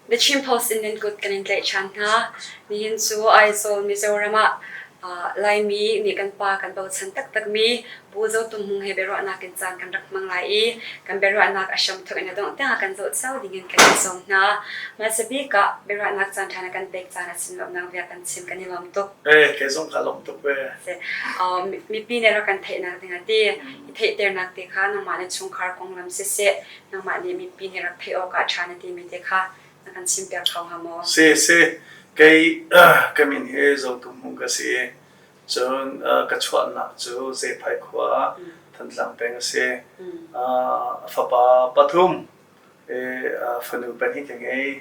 The Chin Post in nan kut kan in tlaih ṭhan hna. Nihin cu Aizawl, Mizoram ah Laimi nih kan pa kan bochan taktakmi Pu Zo Tum Hmung he biaruahnak in caan kan rak hmang lai i kan biaruahnak a hramthawk in a dongh tiang kan zoh cio dingin kan in sawm hna. Hmasa bik ah biaruahnak caan ṭha na kan pek caan a chim lawmnak bia kan chim kan i lawm tuk. Eh, kei zong kaa lawm tuk ve. Mipi nih rak kan theihnak ding a ti. I theihternak te kha nangmah le chungkhar konglam siseh, nangmah nih mipi nih rak theih awkah ṭha na timi te kha na kan chimpiak kho hnga maw? Si, si. Kei ka min hi Zo Tum Hmung ka si. Cun ka chuahnak cu Zephai khua Thantlang peng a si. Fapa pathum, fanu pahnih ka ngei.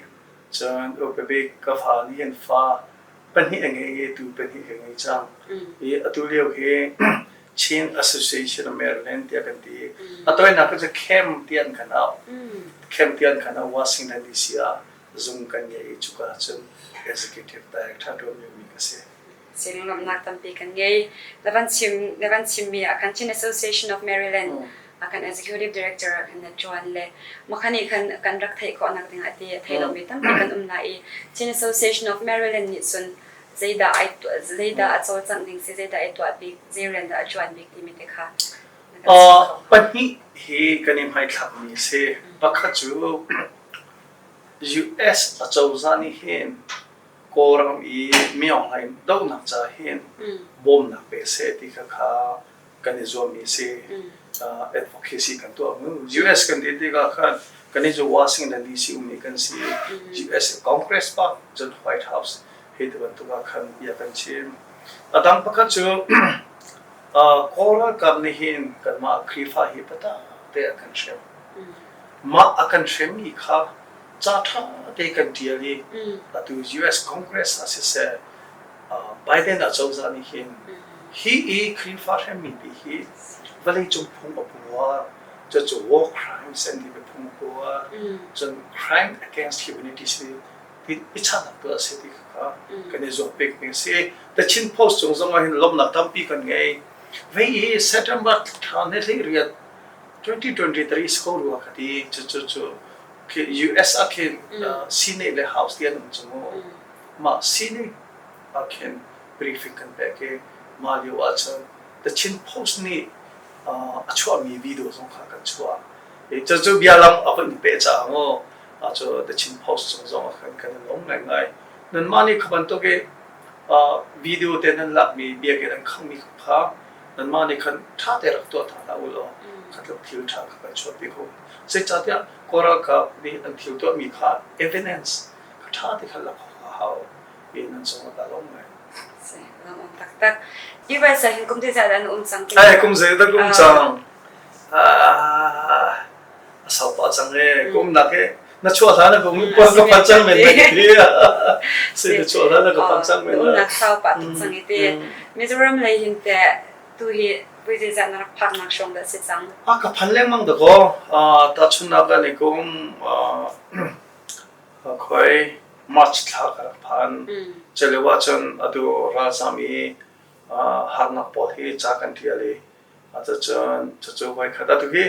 Cun upa bik ka fa nih hin fa pahnih a ngei i tu pahnih ka ngei cang. I atu lio hi Chin Association of Maryland tiah kan ti. A tawinak cu CAMP tiah an kan auh. CAMP tiah an kan auh. Washington DC ah zung kan ngei i cuka cun executive director ṭuan liomi ka si. Singlawmhnak tampi kan ngei. Na van chim na van chimmi ah khan Chin Association of Maryland ah kan executive director ah khan na ṭuan le makhan nih khan kan rak theih khawhnak ding ah ti thei lomi tampi kan um na i Chin Association of Maryland nih cun zeidah ai tuah zeidah a cawlcangh ning si zeidah ai tuah bik zei rian dah a ṭuan bik timi te kha Pahnih hi kan i hmaithlakmi a si. Pakhat cu US acozah nih hin Kawlram i myohhlain dohnak ca hin bawmnak pe seh ti kha kha kan i zuammi a si. Advocacy kan tuah mu. US kan ti tikah khan kan i cu Washington DC ummi kan si. US Congress pak cun White House hei ti bantuk ah khan bia kan chim. A dang pakhat cu Kawl ralkap nih hin kanmah Khrihfa hi biatak te a kan hrem. Mah a kan hremmi kha ca ṭha te kan ṭial i atu US Congress ah siseh Biden acozah nih hin hi i Khrihfa hremmi pi hi vawleicung phung a buar cucu war crimes an ti phung a buar cun crime against humanity si i chahnak tuah a si ti kha kan i zuam pek mi a si. The Chin Post cung zong ah hin lawmhnak tampi kan ngei. Vei i September thla ni 18 2023 si ko rua ka ti cu cu cu US ah khin Senate le House ti an um cu mu. Mah Senate ah khin briefing kan pek i mah lio ahcun The Chin Post nih a chuahmi video zong kha kan chuah. Cucu bialam a van peh caah maw cu The Chin Post cung zong ah khan kan i lawm ngaingai. Nanmah nih kha bantuk i video te nan lakmi biakinn an khanghmi kha nanmah nih khan ṭha te rak tuah hna hlah u law kha tluk thil ṭha kha kan chuahpi kho. Zeicahtiah Kawl ralkap nih an thil tuahmi kha evidence kha ṭha te khan lak awk a hau i nan cung ah kaa lawm ngai. Lawmawm taktak. US ah hin kum zeizat an um cang? Ai kum zeidah kum cang? A sau pah cang e. Kum nak e na chuah hlan na kum ka pan cang men na ti. Si na chuah hlan na ka pan cang men. Umnak sau pah tuk cang i ti. Mizoram lei hin te tu hi voi zeizat na rak phak nak hrawng dah si cang? A ka phan lengmang da ko. Tahchunnak ah ni kum Khoi March thla ka rak phan. Culio ahcun atu ralzam i harnak pawl hi ca kan ṭial i cucun cucu voikhat atu hi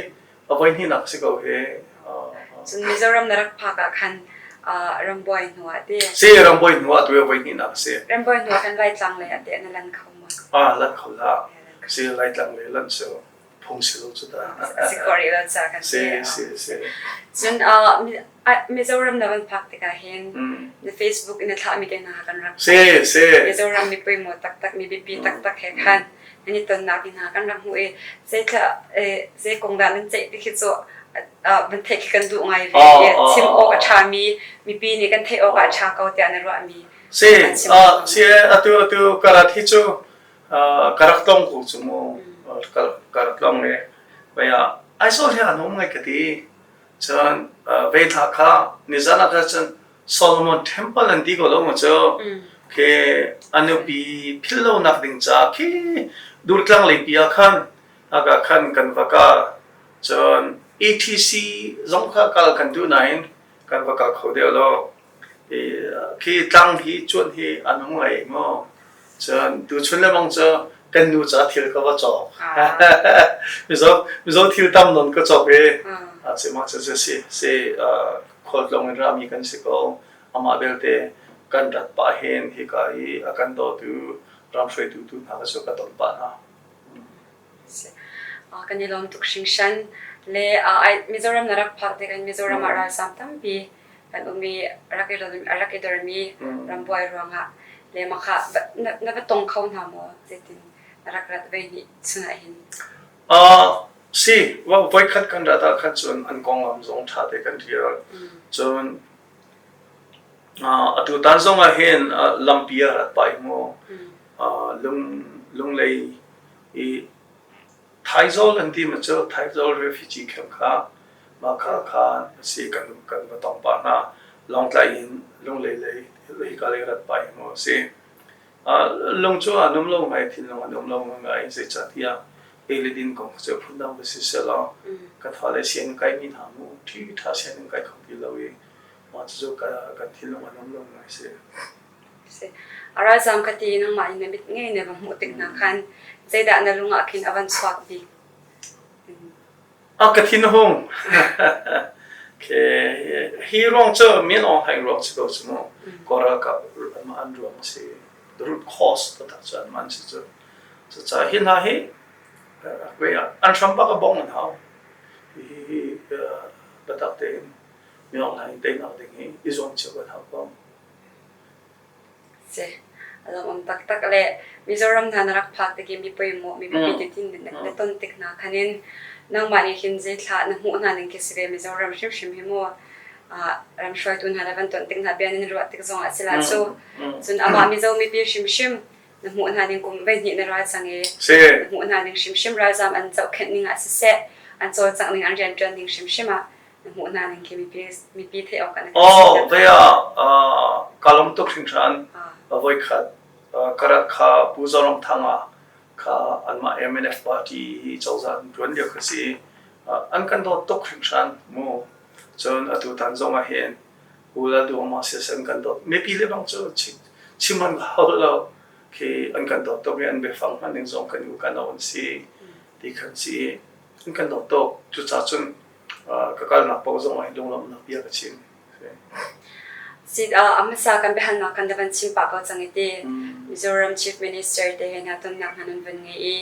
a voihnihnak si ko hi. Cun Mizoram na rak phak ah khan rambuai hnu ah ti. Si rambuai hnu ah atu hi voihnihnak a si. Rambuai hnu ah khan Laitlang lei ah teh na lan kho maw? Ah lan kho hlah. Si Laitlang lei lan cu phung si lo cu ta. Si ko rih lo ca kan si. Si si. Cun Mizoram na van phak tikah hin na Facebook in na thlahmi te hna kan rak Si si. Mizoram mipui maw taktak mi bipi taktak he khan nan i tonnak ni hna kan rak hmuh i zeithla zei kong dah nan ceih ti khi cu van theih khi kan duh ngai ve chim awk a ṭhami mipi nih kan theih awk ah a ṭha ko tiah na ruahmi Si si atu atu karat hi cu ka rak tong ko cu mu ka rak tlong i vei ah Aizawl hi a nuam ngai ka ti cun vei thla kha nizan ah cun Solomon Temple an ti ko lo mu cu khi a nupi philh lonak ding ca khi Durtlang leipi ah khan aka khan kan va ka cun ATC zong kha kal kan duh nain kan va kal kho deuh lo Khi tlang hi cuanh hi an hung ngei maw? Cun tuchun lemang cu kan nu ca thil ka va cawk. Mizo mizo thil tam nawn ka cawk i sihmanhsehlaw si si. Khualtlawng in rami kan si ko. Amah belte kan rat pah hin hika i a kan dawtu ram hruaitu tu hna kha cu ka ton pah hna. Kan i lawm tuk hringhran. Le Mizoram na rak phak tik in Mizoram ah ralzam tampi kan um i rak i rak i dormi rambuai ruangah le mah kha na va tong kho hna maw? Zeitin na rak rat ve ni chungah hin? Si, voikhat kan rat ah khan cun an konglam zong ṭha te kan rial. Cun atu tan zong ah hin lampi a rat pah i mu lunglei i Thaizawl an ti ma cu Thaizawl refugee camp kha mah kha khan a si kan kan va tong pah hna. Lawngtlai in Lunglei lei hika lei rat pah i mu a si. Lung cu a num lo ngai, thinlung a num lo ngai. Zeicahtiah ei le din kong cu phundang va si sehlaw kan fale sianginn kaimi hna mu ṭhi ṭha sianginn kai kho ti lo i mah cucu kan thinlung a num lo ngai si. A ralzam ka ti nangmah in na mit ngei na va hmuh tik hna khan zeidah na lung ah khin a van chuak bik? A ka thin a hung. Hi ruang cu Min Aung Hlaing ruang si ko cu mu. Kawl ralkap anmah an ruang a si. The root cause taktak cu anmah an si cu. Cucaah hi hna hi an hram bak a bong an hau. Hi biatak tein Min Aung Hlaing teinak ding hi i zuam cio kan hau ko. Si. A lawmawm taktak le Mizoram hna na rak phak tik i mi poimawh mi biapi titin na ton tik hna khan in nangmah nih hin zeithla na hmuh hna ning khi si ve Mizoram hrimhrim hi mu ram hruaitu hna le van ton tik hna bia nan ruah tik zong ah sila cu cun amah Mizo mipi hrimhrim na hmuh hna ning kum voihnih na ral cang i na hmuh hna ning hrimhrim ralzam an zohkhenh ning ah siseh an cawlcangh ning an rianṭuan ning hrimhrim ah na hmuh hna ning khi mipi mipi theih awk an Oh, vei ah ka lawm tuk hringhran. Voikhat ka rat kha Pu Zoramthanga kha anmah MNF party hi cozah an ṭuan lio kha si. An kan dawt tuk hringhran mu. Cun atu tan zong ah hin Pu Lalduhoma siseh an kan dawt. Mipi le bang cu chim an hau lo. Khi an kan dawt tuk i an biafang hman ding zong kan u kan an si ti khan si. An kan dawt tuk. Cucaah cun ka kalnak paoh zong ah lunglawmhnak bia ka chim. Sit a hmasa kan biahalnak kan van chim pah ko cang i ti Mizoram Chief Minister te he hna tonnak hna nan van ngei i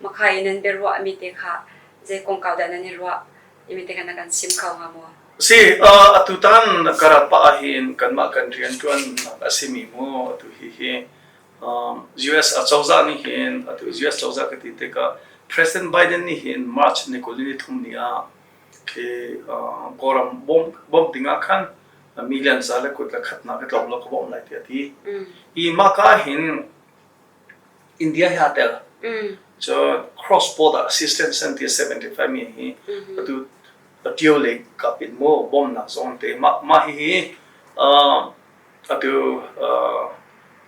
makha i nan biaruah mi te kha zei kongkau dah nan i ruah imi te kha na kan chim kho hnga maw? Si, atutan ka rat pah ahhin kanmah kan rianṭuannak a simi mu atu hi hi US acozah nih hin atu US cozah ka ti tikah President Biden nih hin March ni 23 ni ah khi Kawlram bawmh ding ah khan million za le kut le khatnak ka tlawm lo ka bawmh lai tiah a ti. I mah ka hin India he aa tel. Cun cross border assistance an ti 75 mi hi atu Tio Lake kap in mu bawmhnak zong an te. Mah mah hihi Atu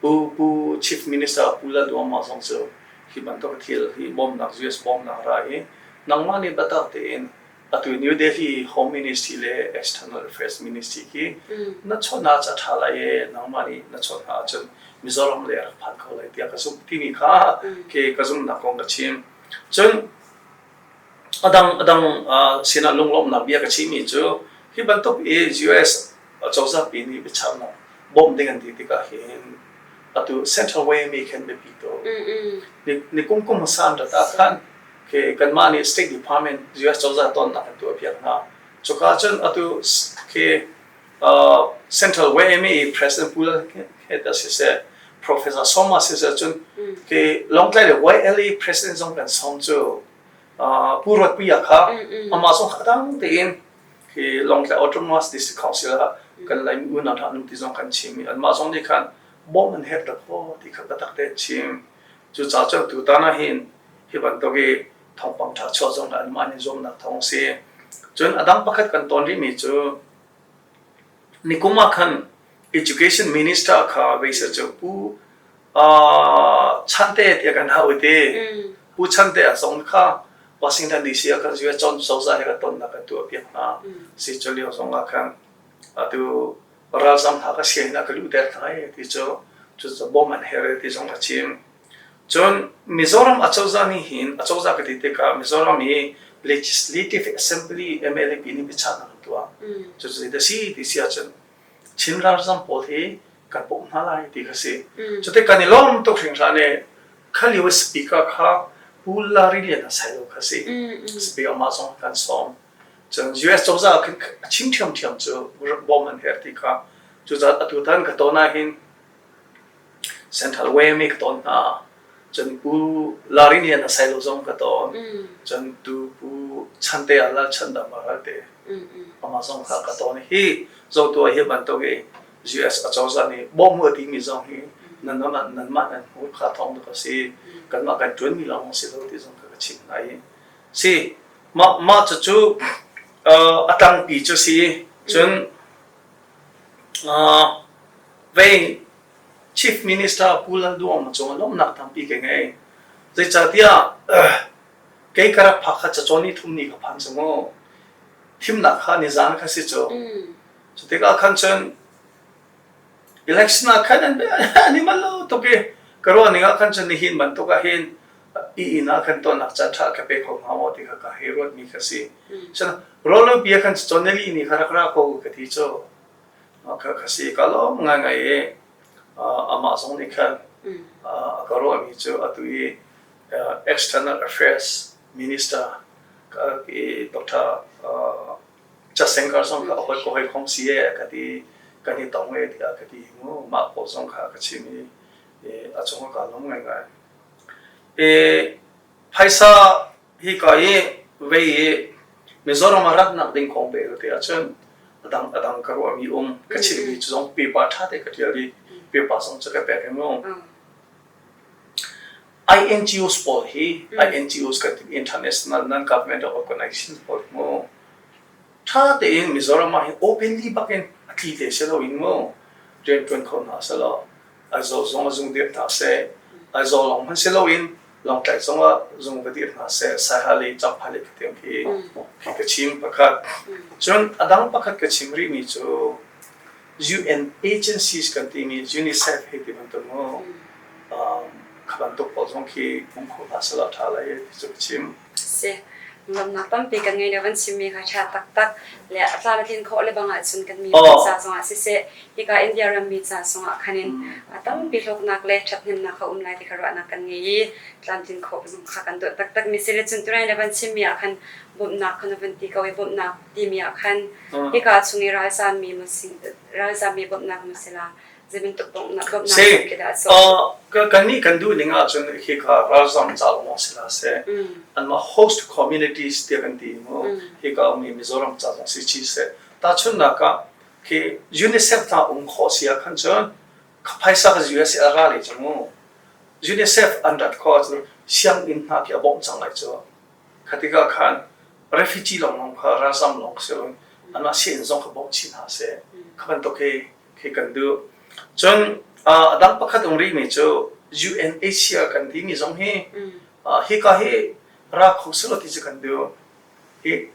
Pu Pu Chief Minister Pu Lal Duhoma zong cu hi bantuk thil hi bawmnak US bawmnak ra i nangmah nih biatak tein atu New Delhi Home Ministry le External Affairs Ministry khi na chawnh ah ca ṭha lai i nangmah nih na chawnh hna ahcun Mizoram lei a rak phan kho lai tiah ka zumh timi kha khi ka zumhnak kong ka chim. Cun a dang a dang sinah lunglawmhnak bia ka chimmi cu hi bantuk i US Acozah pi nih biachahnak bawmh ding an ti tikah hin atu Central YMA khan biapi tuk. Ni kum kum hmasa an rat ah khan khi kanmah nih State Department US cozah tonnak kan tuah piak hna. Cuka cun atu khi Central YMA President Pu Heta siseh Professor Soma siseh cun khi Lawngtlai le YLA President zong kan sawm cu Pu Ruat Puia kha amah zong kha dang tein Hi Lawngtlai Autonomous District Council ah kan Laimi unau hna an um ti zong kan chim i anmah zong nih khan bawmh an herh dak aw ti kha biatak tein chim. Cucaah cun tutan ah hin hi bantuk i thawngpang ṭha chuah zong anmah nih zuamnak thawng a si. Cun a dang pakhat kan tawn rihmi cu nikum ah khan Education Minister kha veisa cu Pu Chante tiah kan hau i ti. Pu Chante a zong kha Washington DC ah khan US cozah he ka tonnak kan tuah piak hna. Si cu lio zong ah khan atu ralzam hna ka sianginn ah ka luhter hna i ti cu cucu bawm an herh ti zong a chim. Cun Mizoram acozah nih hin acozah ka ti tikah Mizoram i Legislative Assembly MLA pi nih biachahnak an. tuah. Cucu zei dah si ti si ahcun Chin ralzam pawl hi kan bawmh hna lai ti kha si. Cuti kan i lawm tuk hringhran i kha lio i speaker kha Pu Larry Lian a sai lo kha si. Speaker mah zong kan sawm. Cun US cozah ah khin a chim ṭhiamṭhiam cu bawm an herh ti kha. Cucaah atutan ka ton ahhin Central Way ka ton hna. Cun Pu Larry Lian a sai lo zong ka ton. Cun tu Pu Chante ah Lal Chandam a ral te. Amah zong kha ka ton. Hi zotu hi bantuk i US acozah nih bawm a timi zong hi nanmah nanmah nan hmuh kha thawng tuk a si. Kanmah kan ṭuanmi lawng a si lo ti zong kha ka chim hna i si mah mah cucu a tangpi cu si. Cun vei Chief Minister Pu Lal Duhoma cungah lawmhnak tampi ka ngei. Zeicahtiah kei ka rak phak kha cacawn ni thum ni ka phan cu mu. Thimnak kha nizan kha si cu. Cu tikah khan cun election ah khan an i manh lo tuk i ka ruah ning ah khan cun nihin bantuk ah hin i inn ah khan tuahnak caan ṭha ka pe kho hnga maw ti kha ka hei ruatmi kha si. Cun rawl bia khan cacawn nili ni kha rak ra ko ka ti cu. Kha kha si ka lawm ngaingai i amah zong nih khan a ka ruahmi cu atu i External Affairs Minister Dr. Jaishankar zong kha a hawi ka hawikom si e ka ti kan i tong e tiah ka ti mu mah pawl zong kha ka chim i a cung ah kaa lawm ngaingai. Phaisa hika i vei i Mizoram ah ratnak ding kong pe te ahcun a dang a dang ka ruahmi um ka chimmi cu zong paper ṭha te ka ṭial i paper zong cu ka pek i mu. INGOs pawl hi INGOs kan ti International Non-Governmental Organizations pawl hi mu ṭha tein Mizoram ah hin openly bak in a tli te si loin mu rian ṭuan kho hna selaw Aizawl zong ah zung dirh hna seh Aizawl lawng hmanh si loin Lawngtlai zong ah zung va dirh hna seh Saiha le Champhai le Khatiang khi khi ka chim pakhat. Cun a dang pakhat ka chim rihmi cu UN agencies kan timi UNICEF hei ti bantuk mu kha bantuk pawl zong khi um kho hna selaw ṭha lai ti cu ka chim. Si. Lawmhnak tampi kan ngei lio kan chimmi kha ṭha taktak le a tlam a tlin khawh le bang ahcun kan miphun ca zongah siseh hika India rammi ca zongah khan in a tampi hlawknak le ṭhathnemnak a um lai ti kha ruahnak kan ngei i tlamtlin khawh zong kha kan duh taktak mi si le cun tunai le van chimmi ah khan bawmhnak kha na van ti ko i bawmhnak timi ah khan hika chung i ralzammi ralzammi bawmhnak maw si la Zeibantuk bawmhnak Si, kannih kan duh ning ahcun hika ralzam ca lawng si hlah seh, anmah host communities tiah kan ti mu, hika ummi Mizoram ca zong si chih seh. Tahchunhnak ah, khi UNICEF hna um khawh si ah khan cun, phaisa ka USA a ra le cu mu. UNICEF an rat khawh ahcun sianginn hna khi a bawmh cang lai cu. Kha tikah khan refugee lawnglawng kha ralzam lawng si loin anmah sianginn zong kha bawmh chih hna seh. Kha bantuk hi khi kan duh. Cun a dang pakhat um rihmi cu UNHCR kan timi zong hi hika hi ra kho selaw ti cu kan duh. Hi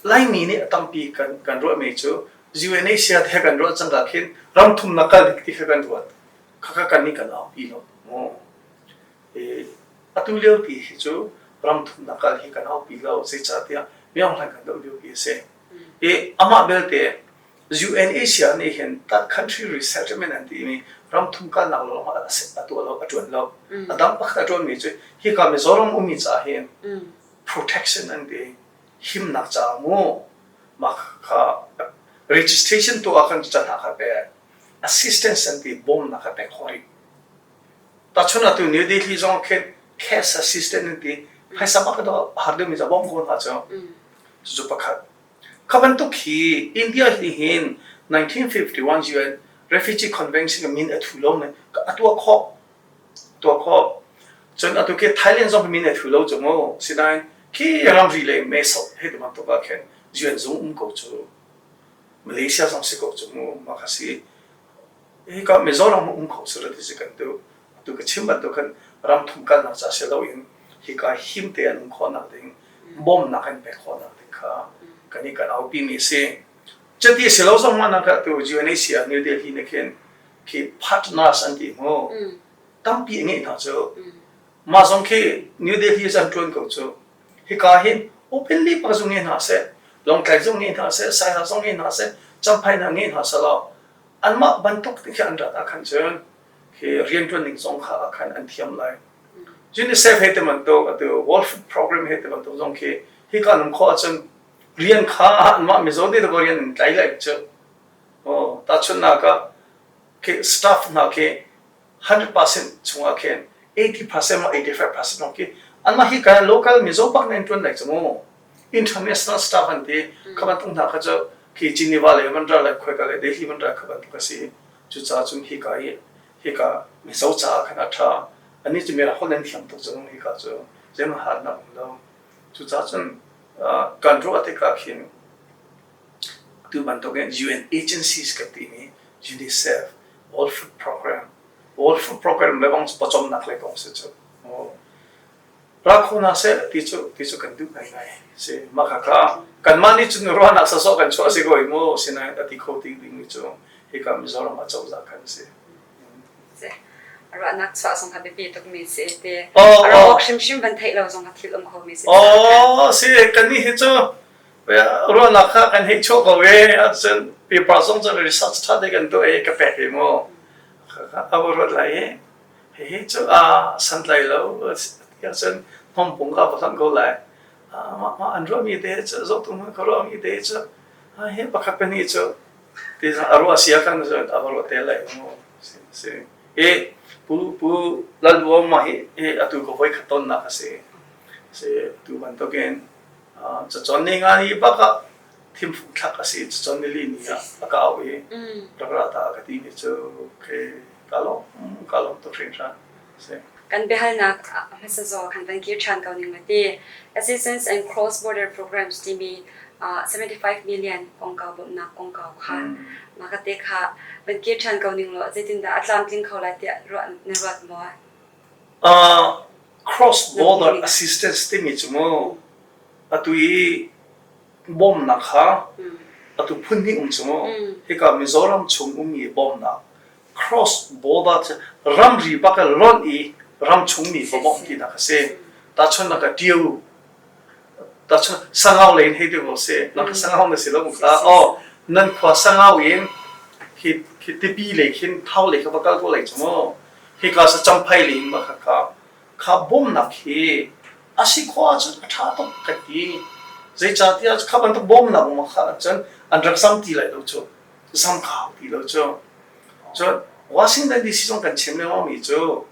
Laimi nih a tampi kan kan ruahmi cu UNHCR he kan ruah cang ka khin ram thumnak kal dik ti kha kan ruat. Khakha kan nih kan aupi lo. Atu lio ti hi cu ram thumnak kal hi kan aupi lo. Zeicahtiah mionghlan kan doh lio pi a si. I amah belte UNHCR nih hin that country resettlement an timi ramthum kalnak lawng a tuah lo, a ṭuan lo. A dang pakhat a ṭuanmi cu hika Mizoram ummi caah hin protection an ti, himnak caah mu mah kha registration tuah ah khan ca hna kha pek, assistance an ti, bawmnak kha pek khawh rih. Tahchun atu New Delhi zong khin cash assistance an ti, phaisa mah ka har deuhmi ca bawm ko hna cu. Cucu pakhat. Kha bantuk hi India nih hin 1951 UN Refugee Convention min a thu lo a tuah khawh. Tuah khawh. Cun atu khi Thailand zong min a thu lo cu mu. Sinain khi ramri le Mesok he ti bantuk ah khin UN zung um ko cu. Malaysia zong si ko cu mu. Mah kha si. Hika Mizoram um kho sila ti si kan duh. Atu ka chim bantuk khan ram thum kalnak ca si loin hika him te an um khawhnak ding bawmnak an pek khawhnak ding kha kan i kan aupi mi a si. Cuti si lo zong hmanh ah tu UNHCR New Delhi nih khin khi partners an ti mu tampi a ngeih hna cu mah zong khi New Delhi an ṭuan ko cu hika hin openly pak zung nge hna seh. Lawngtlai zong ngei hna seh, Saiha zong ngei hna seh, Champhai hna ngei hna selaw anmah bantuk te khi an rat ah khan cun khi rianṭuan ning zong kha ah khan an thiam lai. UNICEF he ti bantuk atu World Food Program he ti bantuk zong khi hika an um khawh ahcun rian kha anmah Mizo nih dakaw rian an tlai lai cu. Oh, tahchunhnak ah khi staff hna khi 100% chungah khin 80% ma 85% lawng khi anmah hi kan local Mizo bak nan ṭuan lai cu mu. International staff an ti kha bantuk hna kha cu khi Geneva le van ra le khoika le Delhi van ra kha bantuk a si. Cucaah cun hika i hika Mizo caah khan a ṭha. Annih cu mira holh an thiam tuk cang hika cu zeihmanh harnak um lo. Cucaah cun kan ruah tikah khin tu bantukin UN agencies kan timi UNICEF, World Food Program, World Food Program le bang pawcawmnak lei kong si cu. Ra kho hna seh ti cu ti cu kan duh ngaingai si. Mah kha kha kanmah nih cun ruahnak sawsawh kan chuah si ko i mu sinain a ti kho ding dingmi cu hika Mizoram ah cozah khan si. Ruahnak chuah zong kha biapi tukmi si ti. A rawk hrimhrim van theih lo zong kha thil um khomi si. Oh, si kannih hi cu ruahnak kha kan hei chuah ko e ahcun paper zong cu research ṭha te kan tuah i ka pek i mu a va ruat lai i hihi cu a santlai lo ti ahcun hnawmpung ka va hlonh ko lai mah mah an ruahmi te cu zohtu hmanh ka ruahmi te cu hi pakhat pahnih cu ti a ruah sia kan cun a va ruah te lai mu si i pu pu Lalduhoma mah hi atu ka voi khat tonnak a si si tu bantukin Cacawn ni nga ni bak ah thimfung thlak a si. Cacawn nili ni ah a ka auh i rak ra ta a ka timi cu okay, ka lawm, ka lawm tuk hringhran. Si. Kan biahalnak hmasa zaw kan van kir ṭhan ko ning la ti. Assistance and Cross-Border Programs timi 75 million kongkau bawmhnak kongkau kha mah ka te kha van kir ṭhan ko ning law zeitindah a tlamtling kho lai tiah ruah na ruat maw? Cross border assistance timi cu mu atu i bawmnak kha atu phun hnih um cu mu hika Mizoram chung ummi bawmnak cross border cu ramri bak in lonh i ram chungmi va bawmh tinak a si. Tahchunhnak ah Ṭio tahchun Sangau lei in hei ti ko sih nang kha Sangau na si lo kha oh nan khua Sangau in khi khi tipi lei khin Thau lei kha va kal ko lai cu mu hika sa Champhai lei in ma kha kha kha bawmnak hi a si khawh ahcun a ṭha tuk ka ti. Zeicahtiah kha bantuk bawmnak ma kha ahcun an rak zam ti lai lo cu. Zam kha ti lo cu. Cun Washington DC zong kan chim lengmang mi cu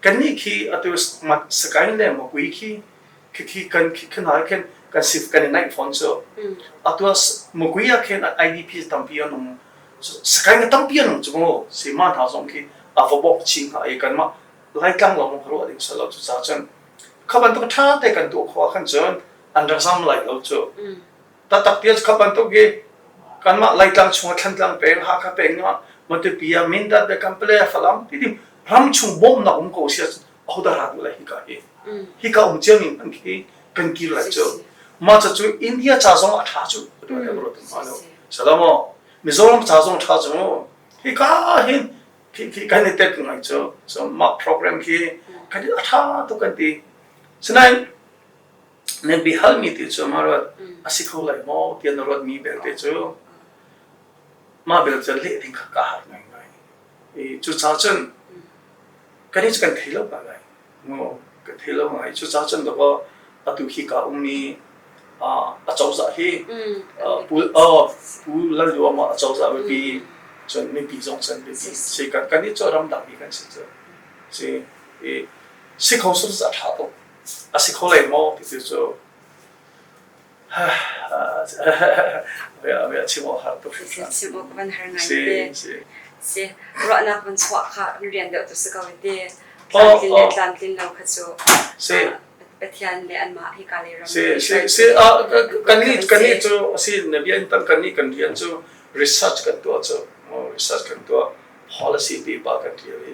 kannih khi atu Sagaing le Makui khi khi kan khi hna khin kan sif kan i naih fawn cu. Atu Makui ah khin IDP tampi an um. Sagaing tampi an um cu mu. Sima hna zong khi a va bawk chin hnga i kanmah Laitlang lawng ka ruah ding si lo cucaah cun kha bantuk ṭha te kan tuah khawh ah khan cun an rak zam lai lo cu. Taktak ti kha bantuk hi kanmah Laitlang chung ah Thlantlang peng, Hakha peng ah Matupi ah Mindat le Kampale Falam ti ding ram chung bawmhnak um ko si ahcun ahodah ra duh lai hika hi. Hika um ciami hmanh khi kan kir lai cu. Mah cu India ca zong a ṭha cu. Salamo Mizoram ca zong ṭha cu. Hika hin khi kan i tet ngai cu so mah program khi kan a ṭha tuk kan ti sinain nan biahalmi ti cu ma ruat a si kho lai maw tiah na ruatmi belte cu mah bel cu leh ding kha ka har ngaingai i cucaah cun kan i cu kan thei lo ngai Maw ka thei lo ngai. Cucaah cun dawkaw atu hi ka ummi acozah hi Pu Pu Lal Duhoma acozah biapi cun mipi zong cun biapi si kan kan nih cu ramdang mi kan si cu si i si kho sun a ṭha tuk a si kho lai maw ti cu chim awk har tuk hringhran. Chim awk van har ngai te. Si ruahnak van chuah kha rian deuh tu si ko te. Tlamtlin le tlamtlin lo kha cu Pathian le anmah hika lei ram Si si si kan nih kan nih cu si na bia in tam kan nih kan rian cu research kan tuah cu research kan tuah policy paper kan tial i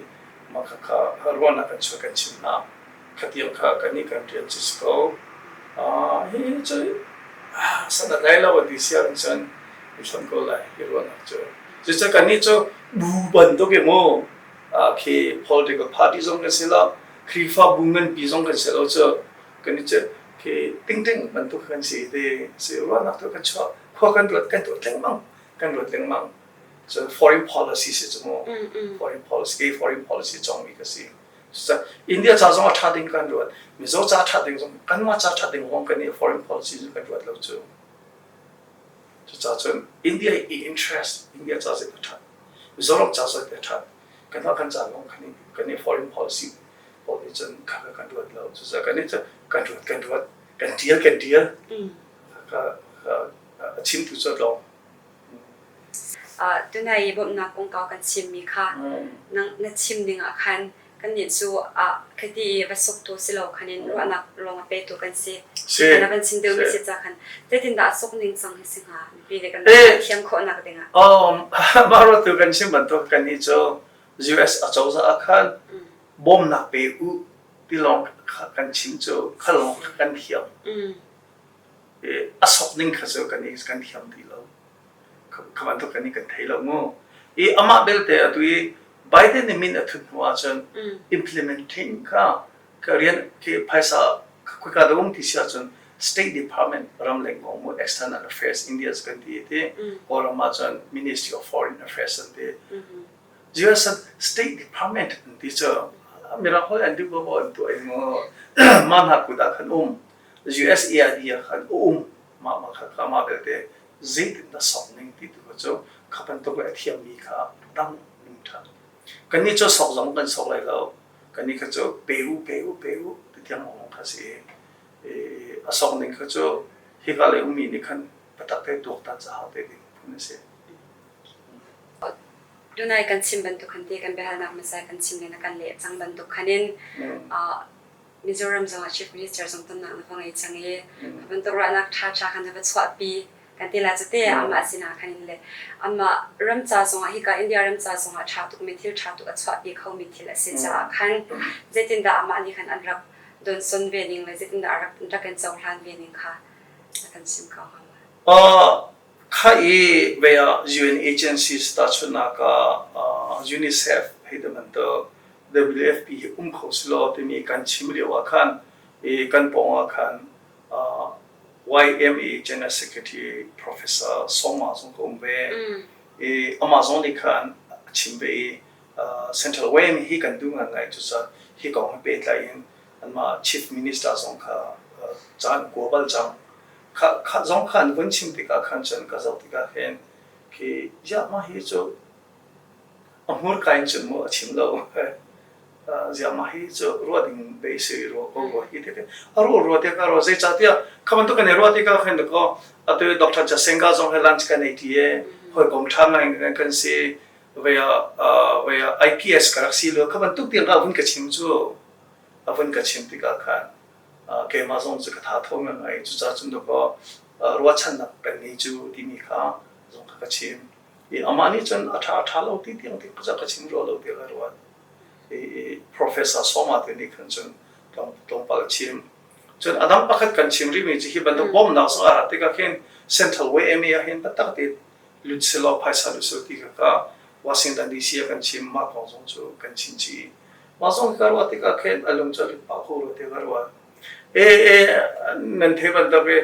mah kha kha ruahnak kan chuah kan chim hna. Khatiang kha kannih kan rian cu si ko. Hi cu san a tlai lo a ti si ahcun i hlam ko lai hi ruahnak cu. Cucu kannih cu bu bantuk i mu khi political party zong kan si lo, Khrihfa bu nganpi zong kan si lo cu. Kannih cu Khi tingting bantuk kan si ti si ruahnak tu kan chuah khua kan ruat kan tuah lengmang kan ruat lengmang. Cun foreign policy si cu mu. Foreign policy kei foreign policy cawngmi ka si. India ca zong a ṭha ding kan ruat. Mizo ca ṭha ding zong kanmah ca ṭha ding zong kan i foreign policy cu kan ruat lo cu. Cucaah cun India i interest India ca zei a ṭhat Mizoram ca zei a ṭhat kanmah kan ca lawng kan i kan i foreign policy pawl nih cun kha kan ruat lo. Cucaah kan nih cu kan ruat kan ruat kan ṭial kan ṭial ka a chimtu cu a tlawm. Tunai i bawmhnak kongkau kan chimmi kha na chim ning ah khan kannih cu khati i va soktu si lo khan in ruahnak lawng a petu kan si. Kan van chim deuhmi si ca khan zeitindah a sok ning cang hi si hnga mipi nih kan thiam khawhnak dingah. Mah ruatu kan chim bantuk kannih cu US acozah ah khan bawmnak pe u ti lawng kan chim cu kha lawng kan thiam. A sok ning kha cu kan kan thiam ti lo. Kha bantuk kan kan thei lo mu. I amah belte atu i Biden nih min a thut hnu ahcun implementing kha ka rian khi phaisa khoika dah um ti si ahcun State Department ramleng kong mu External Affairs India kan ti ti Kawlram ahcun Ministry of Foreign Affairs an ti. US State Department an ti cu mirang holh an duh bo an tuah i mu mah hna kut ah khan um USAID ah khan um mah mah kha kha mah belte zeitindah sok ning ti tu kha cu kha bantuk le a thiammi kha dang nung ṭhan. Kannih cu sok zong kan sok lai lo. Kannih kha cu pe u, pe u, pe u ti tiang lawng kha si. I a sok ning kha cu hika lei ummi nih khan biatak te tuaktan ca hau te ding phun a si. Tunai kan chim bantuk khan te kan biahalnak hmasa kan chim le na kan leh cang bantuk khan in Mizoram zong ah Chief Minister zong tonnak na va ngei cang i a bantuk ruahnak ṭhaṭha khan na va chuahpi kan ti la cu te amah sinah khan in le amah ram ca zongah hika India ram ca zongah ṭha tukmi thil ṭha tuk a chuahpi khomi thil a si caah khan zeitindah amah nih khan an rak donson ve ning le zeitindah a rak rak in cohlan ve ning kha a kan chim ko hnga ma? Kha i ve ah UN agencies tahchunhnak ah UNICEF hei ti bantuk WFP hi um kho selaw timi kan chim lio ah khan i kan pawng ah khan YMA General Secretary Professor Soma zong ka um ve. I amah zong nih khan a chim ve i Central YMA hi kan duh ngai cucaah hi kong he pehtlai in anmah Chief Minister zong kha caan kua bal cang. Kha kha zong khan vun chim tikah khan cun ka zoh tikah hin khi ziah mah hi cu A hmurka in cun mu a chim lo. Ziah mah hi cu ruah ding pei si rua ko rua hi ti a ruah rua te ka ruah zeicahtiah kha bantuk kan i ruah tikah khin ko atu Dr. Jasenga zong he lunch kan ei ti e hawikom ṭha ngai kan si vei ah vei ah IPS ka rak si lo kha bantuk tiang ka vun ka chim cu a vun ka chim tikah khan keimah zong cu ka tha tho ngai cucaah cun dakaw ruahchannak kan ngei cu timi kha zong kha ka chim I amah nih cun a ṭha a ṭha lo ti tiang ti ka chim rua lo tiah ka ruat. I Professor Soma te nih khan cun tlawmpal a chim. Cun a dang pakhat kan chim rihmi cu hi bantuk bawmhnak zong a rat tikah khin Central YMA ah hin biatak tein lut selaw phaisa lut selaw ti kha ka Washington DC ah kan chim mah kong zong cu kan chim chih. Mah zong ka ruah tikah khin a lung cu a lut pah kho rua tiah ka ruat. E e nan thei bantuk i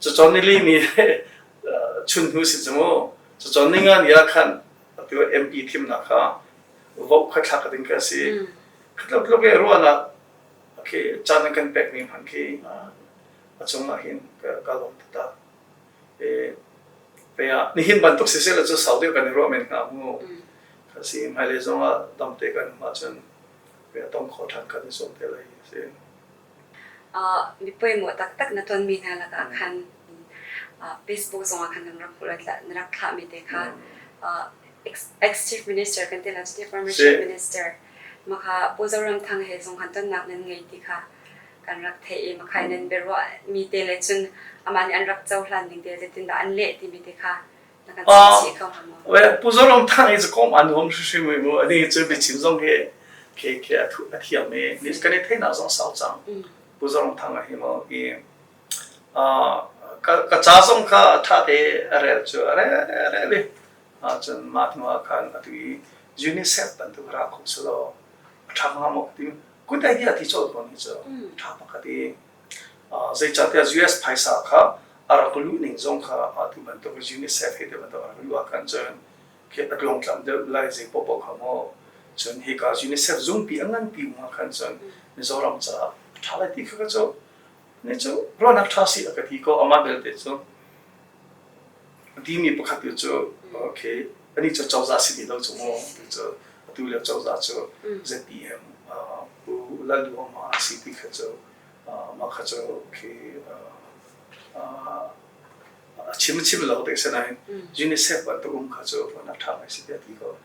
cucon nili ni chun hnu si cu mu cucon ninga ni ah khan atu MP thimnak kha vote kha thlak ding ka si khatluk tluk e ruahnak okay caan an kan pek mi hman khi a cung ah hin ka lawm taktak e pe ah nihin bantuk si seh cu sau deuh kan i ruah men hnga mu ka si hmailei zong ah damte kan um ahcun pe tong kho ṭhan kan i zuam te lai si Mi poimawh taktak na tonmi hna lakah khan Facebook zongah khan nan rak na rak thlahmi te kha ex-chief minister kan ti la cu former chief minister makha Pu Zoramthang he zong khan tonnak nan ngei ti kha kan rak theih i makha nan biaruah mi te le cun amah nih an rak cohlan ning te zeitindah an leh timi te kha Pu Zoramthang hi cu kom a nuam hrimhrim i mu ani cu biachim zong hi khi khi a thu a thiam i ni kan i theihnak zong sau cang Pu Zoramthang hi mu i ka ka ca zong kha a ṭha te a rel cu a rel a rel i cun mah hnu ah khan atu i UNICEF bantuk ra kho selaw a ṭha hnga maw ti good idea ti colh ko ni cu ṭha pakhat i. Zeicahtiah US phaisa kha a rak luh ning zong kha atu bantuk UNICEF he ti bantuk a rak luh ah khan cun khi a tluangtlam deuh lai zei paohpaoh kha maw cun hika UNICEF zungpi a nganpi um ah khan cun Mizoram caah a ṭha lai ti kha ka cu ni cu ruahnak ṭha si a ka ti ko amah belte cu a timi pakhat tu cu okay ani cu cozah si ti lo cu mu tu cu atu lio cozah cu ZPM Pu Lalduhoma a si ti kha cu mah kha cu khi a chim chim lo te sinain UNICEF bantuk um kha cu ruahnak ṭha ngai si tiah ti ko.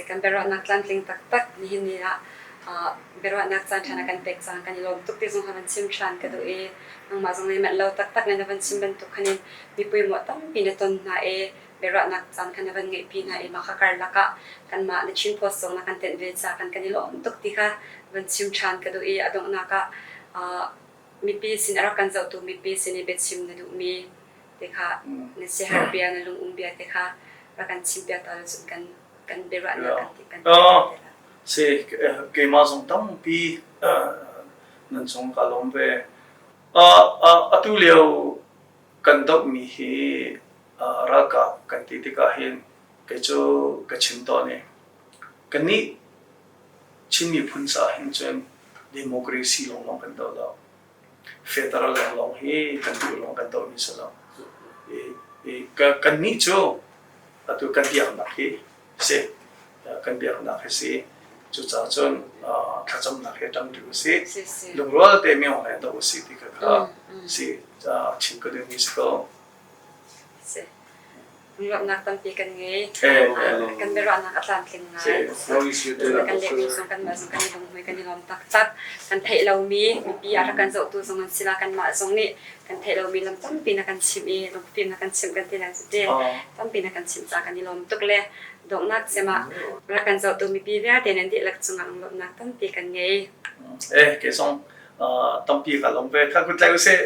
Kan biaruahnak tlamtling taktak nihin ni ah biaruahnak caan ṭha na kan pek cang kan i lawm tuk ti zong kha van chim ṭhan ka duh i nangmah zong nih manh lo taktak na van chim bantuk khan in mipui maw tampi na ton hna i biaruahnak caan kha na van ngeihpi hna i mah kha karlak ah kanmah na Chin Post zong na kan tenh ve ca kan kan i lawm tuk ti kha van chim ṭhan ka duh i a donghnak ah mipi sin a rak kan zohtu mipi sin i biachim na duhmi te kha na siaherh bia na lungum bia te kha rak kan chim piak ta cun kan kan biaruahnak kan ti kan Si keimah zong tampi nan cung ka lawm ve. Atu lio kan dohmi hi ralkap kan ti tikah hin kei cu ka chim tawn i kannih Chin miphun caah hin cun democracy lawnglawng kan doh lo. Federal lawnglawng hi kan duh lawng kan dohmi si lo. Kannih cu atu kan biaknak hi si. Kan biaknak hi si. Cucaah cun thlacamnak hi ṭangṭi usih. Lungrual te myo he doh usih ti kha kha si chim ka duhmi si ko. Ruahnak tampi kan ngei. Kan biaruahnak a tlamtling ngai. Kan lehmi zong kanmah zong kan i lunghmui kan i lawm taktak. Kan theih lomi mipi a rak kan zohtu zong an si la kanmah zong nih kan theih lomi lam tampi na kan chimh i lungfim na kan chimh kan ti lai cu ti. Tampi na kan chimh caah kan i lawm tuk le donghnak cem ah rak kan zohtu mipi vialte nan dihlak cungah lunglawmhnak tampi kan ngei. Eh, kei zong tampi ka lawm ve. Kha kut tlai usih.